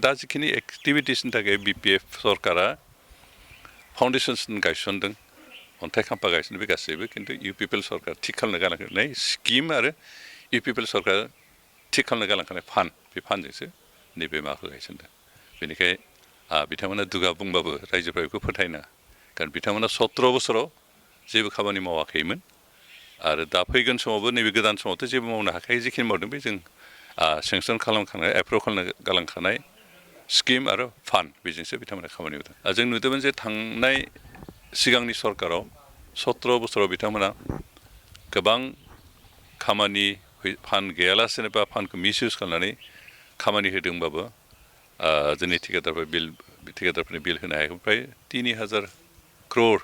दा जिखिनि एक्टिभिटिसनि थाखाय BPF सरकारा फाउन्डेसन गायसनदों अन्थाइ खाम्फा गायसनदों बे गासैबो खिन्थु UPPL सरकार थिग खालामनो गालांखानाय स्किम आरो UPPL सरकार थिग खालामनो गालांखानाय फान्ड बे फान्डजोंसो नैबे माबाखौ गायसनदों बेनिखाय बिथांमोना दुगा बुंबाबो रायजोफ्रा बेखौ फोथायना कारण बिथांमोना 17 बोसोराव जेबो खामानि मावाखैमोन आरो दा फैगोन समावबो नैबे गोदान समावथ' जेबो मावनो हाखायै जिखिनि मावदों बे जों सेंसन खालामखानाय एप्रुभ खालामनो गालांखानाय स्किम आरो फान्ड बेजोंसो बिथांमोना खामानि मावदों जों नुदोंमोन जे थांनाय सिगांनि सरकाराव 17 बोसोराव बिथांमोना गोबां खामानि फान्ड गैयालासेनो बा फान्डखौ मिसइउज खालामनानै खामानि होदोंबाबो जोंनि ठेकेदारफोरनि बिल होनो हायाखै फ्राय 3000 crore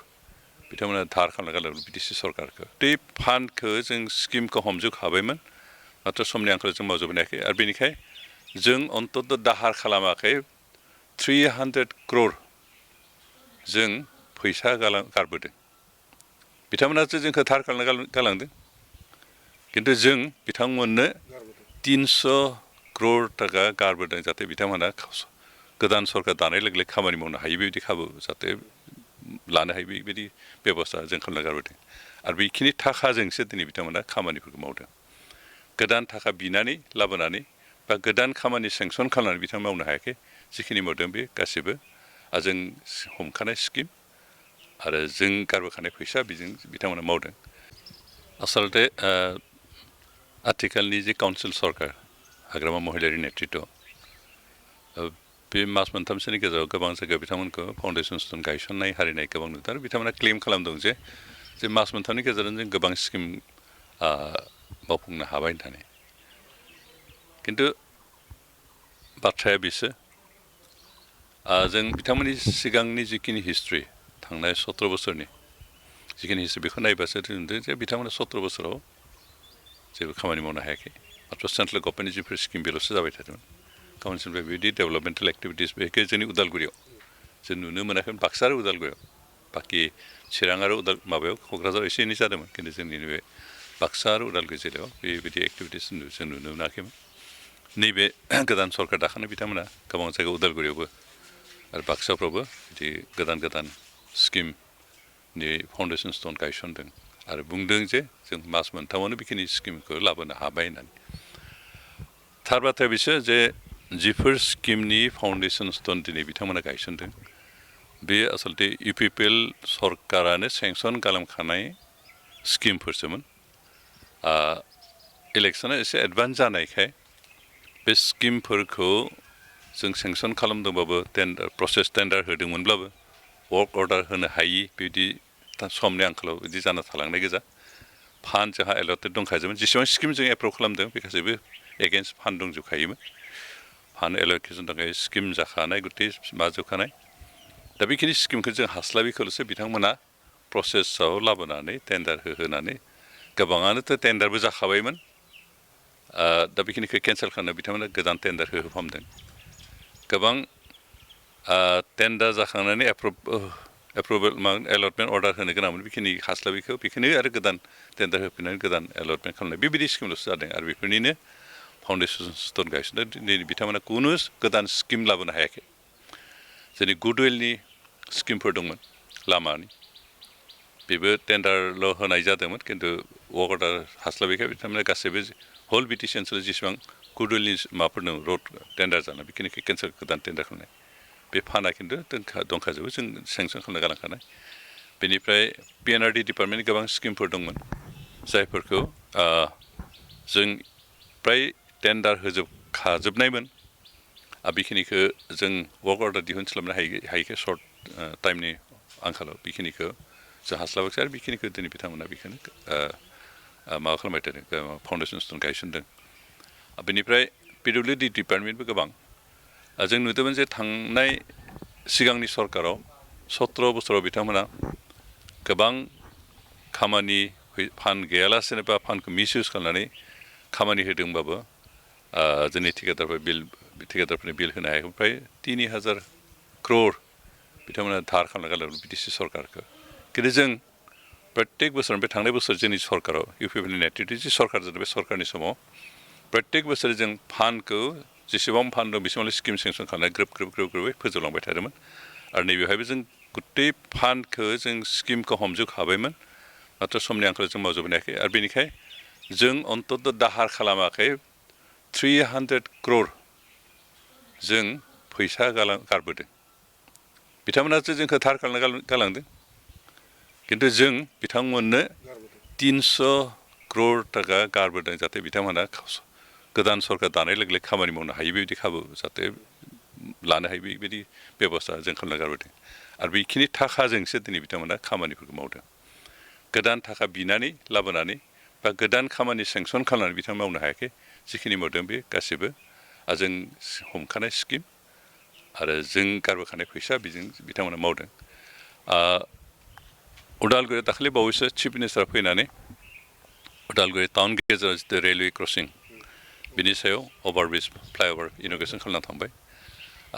बिथांमोना धार खालामना गालांदों BTC सरकारखौ बे फान्डखौ जों स्किमखौ हमजोबखाबायमोन माथ्र समनि आंखालाव जों मावजोबनो हायाखै आरो बेनिखाय जों अन्तत दाहार खालामाखै 300 crore जों फैसा गारबोदों बिथांमोनासो जोंखौ धार खालामना गालांदों खिन्थु जों बिथांमोननो 300 crore टाका गारबोदों जाहाथे बिथांमोना गोदान सरकार दानाय लोगो लोगो खामानि मावनो हायो बेबायदि खाबु जाहाथे लानो हायो बेबायदि बेबस्था जों खालामना गारबोदों आरो बेखिनि थाखाजोंसो दिनै बिथांमोना खामानिफोरखौ मावदों गोदान थाखा बिनानै लाबोनानै बा गोदान खामानि सेंसन खालामनानै बिथांमोना मावनो हायाखै जिखिनि मावदों बे गासैबो जों हमखानाय स्किम आरो जों गारबोखानाय फैसा बेजों बिथांमोना मावदों आसलते आथिखालनि जे काउन्सिल सरकार हाग्रामा महिलारि नेतृत्व बे मास मोनथामसोनि गेजेराव गोबां जायगायाव बिथांमोनखौ फाउन्डेसन स्टन गायसननाय हारिनाय गोबां नुदों आरो बिथांमोना क्लेम खालामदों जे मास मोनथामनि गेजेरजों जों गोबां स्किम मावफुंनो हाबाय होननानै खिन्थु बाथ्राया बेसो जों बिथांमोननि सिगांनि जिखिनि हिस्ट्रि थांनाय 17 बोसोरनि जिखिनि हिस्ट्रि बेखौ नायबासो नुदों जे बिथांमोना 17 बोसोराव जेबो खामानि मावनो हायाखै माथ्र सेन्ट्रेल गभर्नमेन्टनि जिफोर स्किम बेल'सो जाबाय थादोंमोन काउन्सिलनिफ्राय बेबायदि डेभेलपमेन्टेल एक्टिभिटिस बेखौ जोंनि उदालगुरियाव जों नुनो मोनाखै बाक्सा आरो उदालगुरियाव बाखि चिरां आरो माबायाव क'क्राझाराव एसे एनै जादोंमोन खिन्थु जोंनि नैबे बाक्सा आरो उदालगुरि जिल्लायाव बेबायदि एक्टिभिटिस जों नुनो मोनाखैमोन नैबे गोदान सरकार दाखानाय बिथांमोना गोबां जायगायाव उदालगुरियावबो आरो बाक्साफ्रावबो बिदि गोदान स्किमनि फाउन्डेसन स्टन गायसनदों आरो बुंदों जे जों मास मोनथामावनो बेखिनि स्किमखौ लाबोनो हाबाय होननानै थार बाथ्राया बिसो जे जिफोर स्किमनि फाउन्डेसन स्टन दिनै बिथांमोना गायसनदों बे आसलते UPPL सरकारानो सेंसन खालामखानाय स्किमफोरसोमोन इलेक्सना एसे एडभान्स जानायखाय बे स्किमफोरखौ जों सेंसन खालामदोंबाबो प्रसेस टेन्डार होदोंमोनब्लाबो वर्क अर्डार होनो हायि बिदि समनि आंखालाव बिदि जाना थालांनाय गोजा फान्ड जोंहा एलटेड दंखाजोबोमोन जेसेबां स्किम जों एप्रुभ खालामदों बे गासैबो एगेन्स्ट फान्ड दंजोबखायोमोन फान्ड एलकेसन थाखाय स्किम जाखानाय गथै माजोबखानाय दा बेखिनि स्किमखौ जों हास्लाबिखौल'सो बिथांमोना प्रसेसआव लाबोनानै टेन्डार होनानै गोबाङानोथ' टेन्डारबो जाखाबायमोन दा बेखिनिखौ केन्सेल खालामनो बिथांमोना गोदान टेन्डार होफामदों गोबां टेन्डार जाखांनानै एप्रुभेल एलटमेन्ट अर्डार होनो गोनांमोन बेखिनि हास्लाबिखौ बेखिनि आरो गोदान टेन्डार होफिननानै गोदान एलटमेन्ट खालामनाय बेबायदि स्किमल'सो जादों आरो बेफोरनिनो फाउन्डेसन स्टन गायसनदों दिनै बिथांमोना खुनु गोदान स्किम लाबोनो हायाखै जोंनि गुडविलनि स्किमफोर दंमोन लामानि बेबो टेन्डारल' होनाय जादोंमोन खिन्थु वर्क अर्डार हास्लाबिखाय बिथांमोना गासैबो हल BTC ओनसोलाव जेसेबां गुडविलनि माबाफोर दं रड टेन्डार जानाय बेखिनिखौ केन्सेल गोदान टेन्डार खालामनाय बे फान्डआ खिन्थु दंखाजोबो जों सेंसन खालामना गालांखानाय बेनिफ्राय PNRD डिपार्टमेन्टनि गोबां स्किमफोर दंमोन जायफोरखौ जों फ्राय टेन्डार होजोबखाजोबनायमोन बेखिनिखौ जों वर्क अर्डार दिहुनस्लाबनो हायिखाय सर्ट टाइमनि आंखालाव बेखिनिखौ जों हास्लाबाखै आरो बेखिनिखौ दिनै बिथांमोना बेखौनो माबा खालामबाय थादों फाउन्डेसन स्टन गायसनदों बेनिफ्राय PWD डिपार्टमेन्टबो गोबां जों नुदोंमोन जे थांनाय सिगांनि सरकाराव 17 बोसोराव बिथांमोना गोबां खामानि फान्ड गैयालासेनो बा फान्डखौ मिसइउज खालामनानै खामानि होदोंबाबो जोंनि ठेकेदारफोरनि बिल होनो हायाखै फ्राय 3000 crore बिथांमोना धार खालामना गालांदों BTC सरकारखौ खिन्थु जों प्रत्येक बोसोर बे थांनाय बोसोर जोंनि सरकाराव UPPL नेतृत्व जि सरकार जादों बे सरकारनि समाव प्रत्येक बोसोर जों फान्डखौ जेसेबां फान्ड दं बेसेबां स्किम सेंसन खालामनाय ग्रोबै फोजोबलांबाय थादोंमोन आरो नैबेवहायबो जों गुतै फान्डखौ जों स्किमखौ हमजोबखाबायमोन माथ्र समनि आंखालाव जों मावजोबनो हायाखै आरो बेनिखाय जों अन्तत दाहार खालामाखै 300 crore जों फैसा गारबोदों बिथांमोनासो जोंखौ धार खालामना गालांदों खिन्थु जों बिथांमोननो 300 crore टाका गारबोदों जाहाथे बिथांमोना गोदान सरकार दानाय लोगो लोगो खामानि मावनो हायो बेबायदि खाबु जाहाथे लानो हायो बेबायदि बेबस्था जों खालामना गारबोदों आरो बेखिनि थाखाजोंसो दिनै बिथांमोना खामानिफोरखौ मावदों गोदान थाखा बिनानै लाबोनानै बा गोदान खामानि सेंसन खालामनानै बिथांमोना मावनो हायाखै जिखिनि मावदों बे गासैबो जों हमखानाय स्किम आरो जों गारबोखानाय फैसा बेजों बिथांमोना मावदों उदालगुरियाव दाखालि बावैसो चिफ मिनिस्टार फैनानै उदालगुरि टाउन गेजेराव जितु रेलवे क्रसिं बिनि सायाव अभारब्रिज फ्लाइअभार इन'ग्रेसन खालामना थांबाय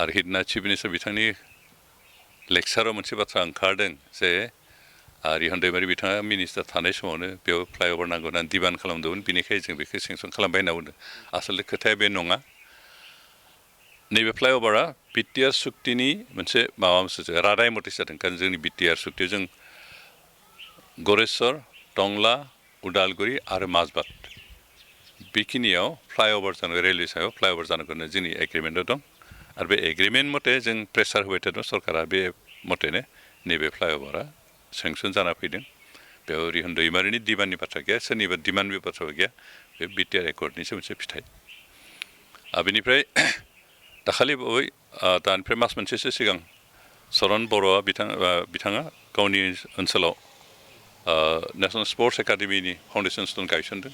आरो हिडना चिफ मिनिस्टार बिथांनि लेक्साराव मोनसे बाथ्रा ओंखारदों जे रिहन दैमारि बिथाङा मिनिस्टार थानाय समावनो बेयाव फ्लाइअभार नांगौ होननानै डिमान्ड खालामदोंमोन बेनिखायनो जों बेखौ सेंसन खालामबाय होनना बुंदों आसलथे खोथाया बे नङा नैबे फ्लाइअभारा बिटिआर सुक्तिनि मोनसे माबा मोनसे रादाय मथे जादों कारण जोंनि बिटिआर सुक्तियाव जों गरेस्वर टंला उदालगुरि आरो माजबाद बेखिनियाव फ्लाइअभार जानो रेलवे सायाव फ्लाइअभार जानांगौनो जोंनि एग्रिमेन्टआव दं आरो बे एग्रिमेन्ट मथे जों प्रेसार होबाय थादों सरकारा बे मथेनो नैबे फ्लाइअभारा सेंसन जाना फैदों बेयाव रिहन दैमारिनि डिमान्डनि बाथ्रा गैया सोरनिबा डिमान्डनि बाथ्राबो गैया बे बिटिआर एकर्डनिसो मोनसे फिथाइ बेनिफ्राय दाखालि बावै दानिफ्राय मास मोनसेसो सिगां सरन बर'आ बिथाङा गावनि ओनसोलाव नेसनेल स्पर्ट्स एकाडेमिनि फाउन्डेसन स्टन गायसनदों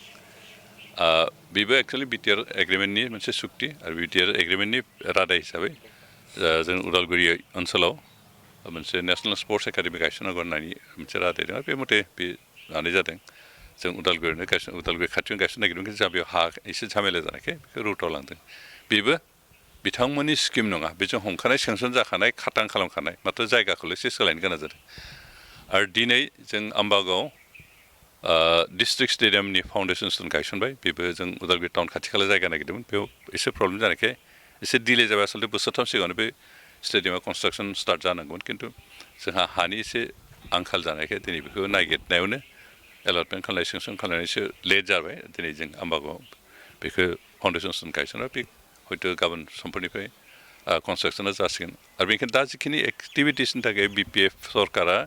बेबो एक्सुवेलि बिटिआर एग्रिमेन्टनि मोनसे सुक्ति आरो बिटिआर एग्रिमेन्टनि रादाय हिसाबै जों उदालगुरि ओनसोलाव मोनसे नेसनेल स्पर्ट्स एकाडेमि गायसननांगौ होननानै मोनसे रादाय दं बे मथे बे लानाय जादों जों उदालगुरि खाथियावनो गायसननो नागिरदों खिन्थु जोंहा बेयाव हा एसे झमेला जानायखाय बेखौ रुटाव लांदों बेबो बिथांमोननि स्किम नङा बेजों हमखानाय सेंसन जाखानाय खाटां खालामखानाय माथ्र जायगाखौल' एसे सोलायनो गोनां जादों आरो दिनै जों आम्बागाव डिस्ट्रिक्ट स्टेडियामनि फाउन्डेसन स्टन गायसनबाय बेबो जों उदालगुरि टाउन खाथि खाला जायगा नागिरदोंमोन बेयाव एसे प्रब्लेम जानायखाय एसे डिले जाबाय आसलथे बोसोरथाम सिगाङावनो बे स्टेडियामा कनस्ट्राक्सन स्टार्ट जानांगौमोन खिन्थु जोंहा हानि एसे आंखाल जानायखाय दिनै बेखौ नागिरनायावनो एलटमेन्ट खालामनाय सेंसन खालामनायसो लेट जाबाय दिनै जों आम्बागाव बेखौ फाउन्डेसन स्टन गायसनबाय बे हयथ' गाबोन समफोरनिफ्राय कनस्ट्राक्सना जासिगोन आरो बेनिखायनो दा जिखिनि एक्टिभिटिसनि थाखाय बिपिएफ सरकारा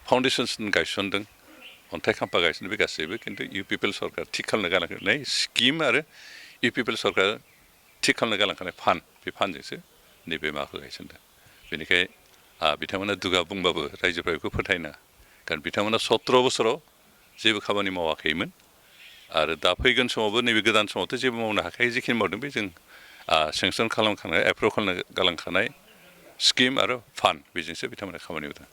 फाउन्डेसन स्टन गायसनदों अन्थाइ खाम्फा गायसनदों बे गासैबो खिन्थु इउपिपिएल सरकार थिग खालामनो गालांनाय स्किम आरो इउपिपिएल सरकार थिग खालामनो गालांखानाय फान्ड बे फान्डजोंसो नैबे माबाखौ गायसनदों बेनिखाय बिथांमोना दुगा बुंबाबो रायजोफ्रा बेखौ फोथायना कारण बिथांमोना 17 बोसोराव जेबो खामानि मावाखैमोन आरो दा फैगोन समावबो नैबे गोदान समावथ' जेबो मावनो हाखायै जिखिनि मावदों बे जों सेंसन खालामखानाय एप्रुभ खालामनो गालांखानाय स्किम आरो फान्ड बेजोंसो बिथांमोना खामानि मावदों